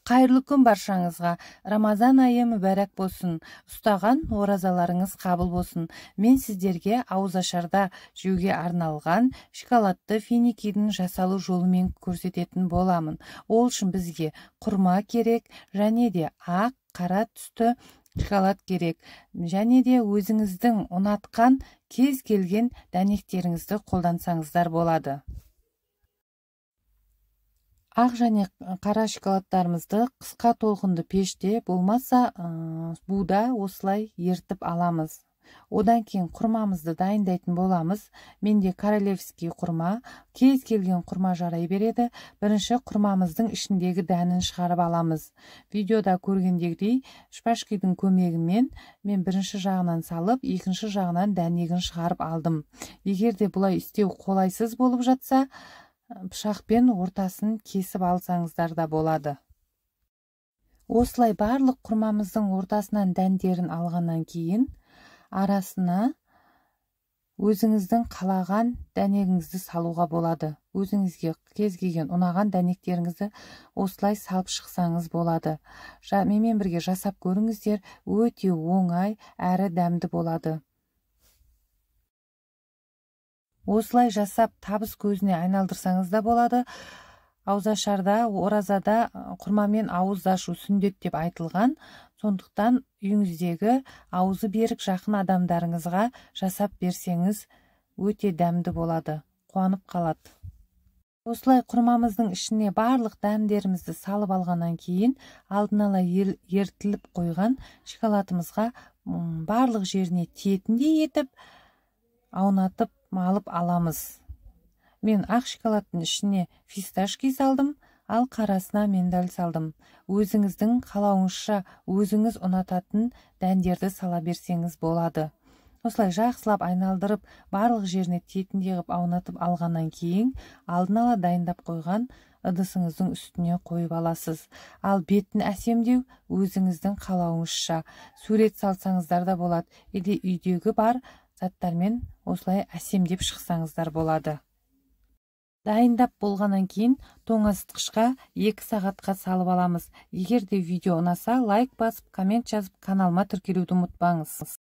Қайырлы күн баршаңызға. Рамазан айы мүбәрәк болсын. Ұстаған оразаларыңыз қабыл болсын. Мен сіздерге ауызашарда жеуге арналған шоколадты финикидің жасалу жолымен көрсететін боламын. Ол үшін бізге құрма керек, және де ақ, қара түсті шоколад керек, және де өзіңіздің ұнатқан кез келген дәнектеріңізді қолдансаңыздар болады. Ақ және қара шоколадтарымызды қысқа толқынды пеште, болмаса буда осылай ертіп аламыз. Одан кейін құрмамызды дайындайтын боламыз. Менде королевский құрма, кез келген құрма жарай береді. Бірінші құрмамыздың ішіндегі дәнін шығарып аламыз. Видеода көргендегідей шпажкидің көмегімен мен бірінші жағынан салып, екінші жағынан дәнегін шығарып алдым. Егер де бұлай істеу қолайсыз болып жатса, пышақпен ортасын кесіп алсаңыздар да болады. Осылай барлық құрмамыздың ортасынан дәндерін алғаннан кейін арасына өзіңіздің қалаған дәнегіңізді салуға болады. Өзіңізге кез келген ұнаған дәнектеріңізді осылай салып шықсаңыз болады. Менімен бірге жасап көріңіздер, өте оңай әрі дәмді болады. Осылай жасап табыс көзіне айналдырсаңыз да болады. Ауызашарда, оразада құрмамен ауыз ашу сүндет деп айтылған. Сондықтан үйіңіздегі аузы берік жақын адамдарыңызға жасап берсеңіз өте дәмді болады, қуанып қалады. Осылай құрмамыздың ішіне барлық дәмдерімізді салып алғаннан кейін алдын ала ертіліп қойған шоколадымызға барлық жеріне тиетіндей етіп аунатып малып аламыз. Мен ақ шоколадтың ішіне фисташки салдым, ал қарасына миндаль салдым. Өзіңіздің қалауыңызша, өзіңіз ұнататын дәндерді сала берсеңіз болады. Осылай жақсылап айналдырып, барлық жеріне тиетіндей қылып аунатып алғаннан кейін алдын ала дайындап қойған ыдысыңыздың үстіне қойып аласыз. Ал бетін әсемдеу өзіңіздің қалауыңызша. Сурет салсаңыздар да болады, или үйдегі бар заттармен осылай әсемдеп шықсаңыздар болады. Дайындап болғаннан кейін тоңазытқышқа 2 сағатқа салып аламыз. Егер де видео ұнаса, лайк басып, коммент жазып, каналыма тіркелуді ұмытпаңыз.